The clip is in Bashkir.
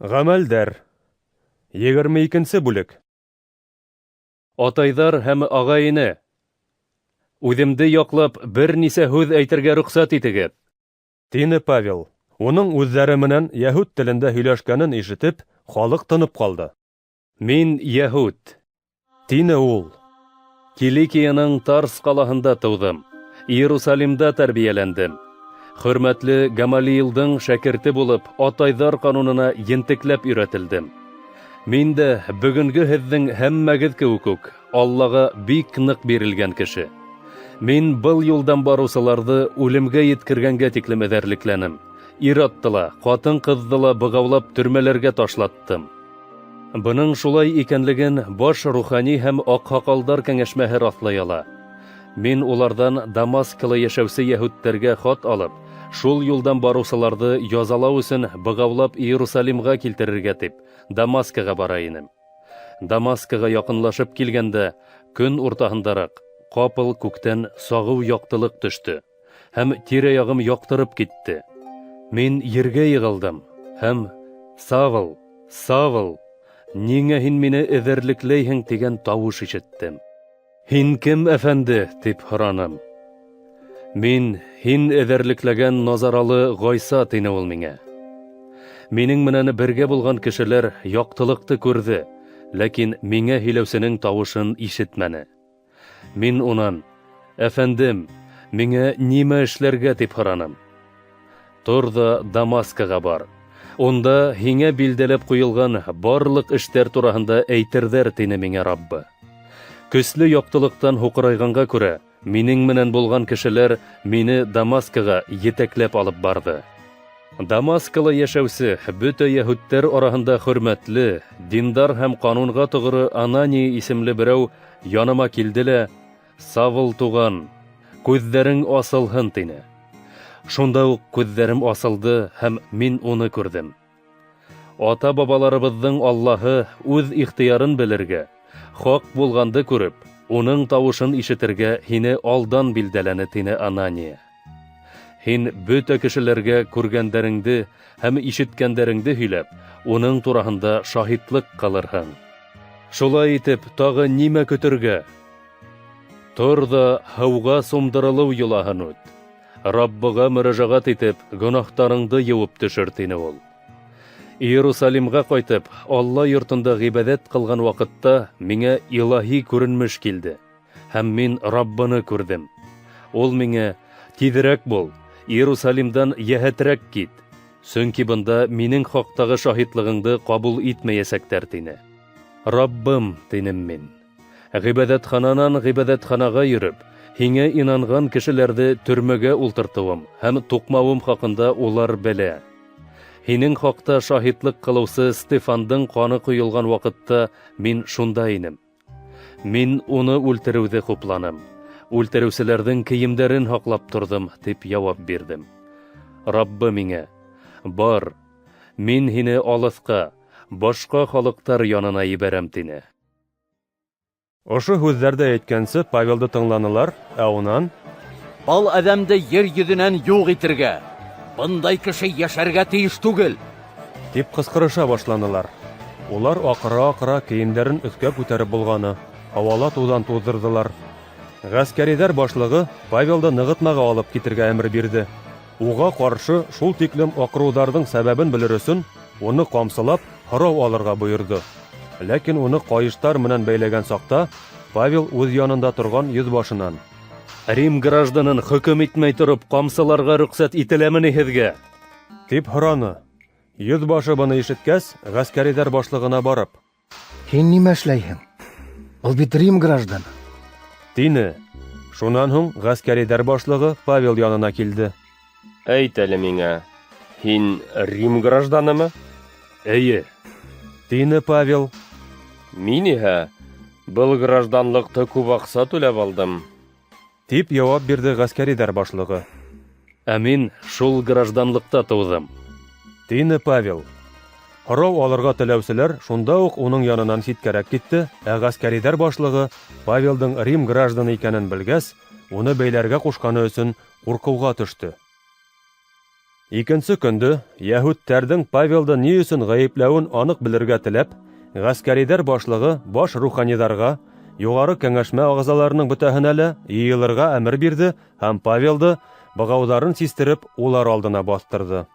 Гамәлдәр. 22 бүлек. Атайҙар һәм ағай-эне, үҙемде яҡлап бер нисә һүҙ әйтергә рөхсәт итегеҙ, тине Павел. Уның үҙҙәре менән йәһүд телендә һөйләшкәнен ишетеп, халыҡ тынып ҡалды. Мин йәһүд, тине ул. Киликияның Тарс ҡалаһында тыуҙым, Иерусалимда тәрбиәләндем. Хөрмәтле Гамалиилдың шәкерте булып, атайҙар ҡанунына ентекләп өйрәтелдем. Мин дә бөгөнгө һеҙҙең һәммәгеҙ кеүек үк Аллаға бик ныҡ бирелгән кеше. Мин был юлдан барыусыларҙы үлемгә еткергәнгә тиклем эҙәрлекләнем. Ир-атты ла, ҡатын-ҡыҙҙы ла бығаулап төрмәләргә ташлаттым. Бының шулай икәнлеген баш рухани һәм аҡһаҡалдар кәңәшмәһе раҫлай ала. Мин уларҙан Дамаскала йәшәүсе йәһүдтәргә хат алып, шул юлдан барыусыларҙы язалау өсөн бығаулап Иерусалимға килтерергә тип, Дамаскаға бара инем. Дамаскаға яҡынлашып килгәндә, көн уртаһындараҡ, ҡапыл күктән сағыу яҡтылыҡ төштө һәм тирә-яғым яҡтырып китте. Мин ергә йығылдым һәм: "Савл, Савл, ниңә һин мине эҙәрлекләйһең?" тигән тауыш ишеттем. "Һин кем, әфәнде?" тип һораным. "Мин һин эҙәрлекләгән Назаралы Ғайса", тине ул миңә. Минең менән бергә булған кешеләр яҡтылыҡты күрҙе, ләкин миңә һөйләүсенең тауышын ишетмәне. Мин унан: "Әфәндем, миңә нимә эшләргә?" тип һораным. "Тор ҙа Дамаскаға бар. Унда һиңә билдәләп ҡуйылған барлыҡ эштәр тураһында әйтерҙәр", тине миңә Раббы. Көслө яҡтылыҡтан һуҡырайғанға күрә, минең менән булған кешеләр мине Дамаскаға етәкләп алып барҙы. Дамаскала йәшәүсе бөтә йәһүдтәр араһында хөрмәтле, диндар һәм ҡанунға тоғро Анания исемле берәү яныма килде лә: "Савл туған, күҙҙәрең асылһын", тине. Шунда уҡ күҙҙәрем асылды һәм мин уны күрҙем. Ата-бабаларыбыҙҙың Аллаһы үҙ ихтыярын белергә, хаҡ булғанды күреп, уның тауышын ишетергә һине алдан билдәләне, тине Анания. Һин бөтә кешеләргә күргәндәреңде һәм ишеткәндәреңде һөйләп, уның тураһында шаһитлыҡ ҡылырһың. Шулай итеп, тағы нимә көтөргә? Тор ҙа һыуға сумдырылыу йолаһын үт. Раббыға мөрәжәғәт итеп, гонаһтарыңды йыуып төшөр, тине ул. Иерусалимға ҡайтып, Алла йортонда ғибәҙәт ҡылған ваҡытта миңә илаһи күренмеш килде, һәм мин Раббыны күрҙем. Ул миңә: "Тиҙерәк бул, Иерусалимдан йәһәтерәк кит, сөнки бында минең хаҡтағы шаһитлығыңды ҡабул итмәйәсәктәр", тине. "Раббым", тинем мин, "ғибәҙәтхананан ғибәҙәтханаға йөрөп, һиңә инанған кешеләрҙе төрмәгә ултыртыуым һәм туҡмауым хаҡында улар белә. Һинең хаҡта шаһитлыҡ ҡылыусы Стефандың ҡаны ҡойолған ваҡытта мин шунда инем. Мин уны үлтереүҙе хупланым. Үлтереүселәрҙең кейемдәрен һаҡлап торҙом", тип яуап бирҙем. Раббы миңә: "Бар, мин һине алыҫҡа, башҡа халыҡтар янына ебәрәм", тине. Ошо һүҙҙәрҙе әйткәнсе Павелды тыңланылар, ә унан: Был әҙәмде ер йөҙөнән юҡ итергә! Бындай кеше йәшәргә тейеш түгел! Тип ҡысҡырыша башланылар. Улар аҡыра-аҡыра кейемдәрен өҫкә күтәреп болғаны, һауала туҙан туҙҙырҙылар. Ғәскәриҙәр башлығы Павелды нығытмаға алып китергә әмер бирҙе. Уға ҡаршы шул тиклем аҡырыуҙарҙың сәбәбен белер өсөн, уны ҡамсылап, һорау алырға бойорҙо. Ләкин уны ҡайыштар менән бәйләгән саҡта Павел үҙ янында торған йөҙбашынан: Рим гражданын хөкөм итмәй тороп ҡамсыларға рөхсәт ителәме ни һеҙгә? Тип һораны. Йөҙбашы быны ишеткәс, ғәскәриҙәр башлығына барып: Һин нимә эшләйһең? Был бит Рим гражданы. Тине. Шунан һуң ғәскәриҙәр башлығы Павел янына килде. Әйт әле миңә, һин Рим гражданымы? Эйе. Тине Павел. Мин иһә был гражданлыҡты күп аҡса түләп алдым. Тип яуап бирҙе ғәскәриҙәр башлығы. Ә мин шул гражданлыҡта тыуҙым. Тине Павел. Һорау алырға теләүселәр шунда уҡ уның янынан ситкәрәк китте, ә ғәскәриҙәр башлығы Павелдың Рим гражданы икәнен белгәс, уны бәйләргә ҡушҡаны өсөн ҡурҡыуға төштө. Икенсе көндө йәһүдтәрҙең Павелды ни өсөн ғәйепләүен аныҡ белергә теләп, ғәскәриҙәр башлығы баш руханиҙарға, юғары кәңәшмә ағзаларының бөтәһенә лә йыйылырға әмер бирҙе һәм Павелды, бығауҙарын систереп, улар алдына баҫтырҙы.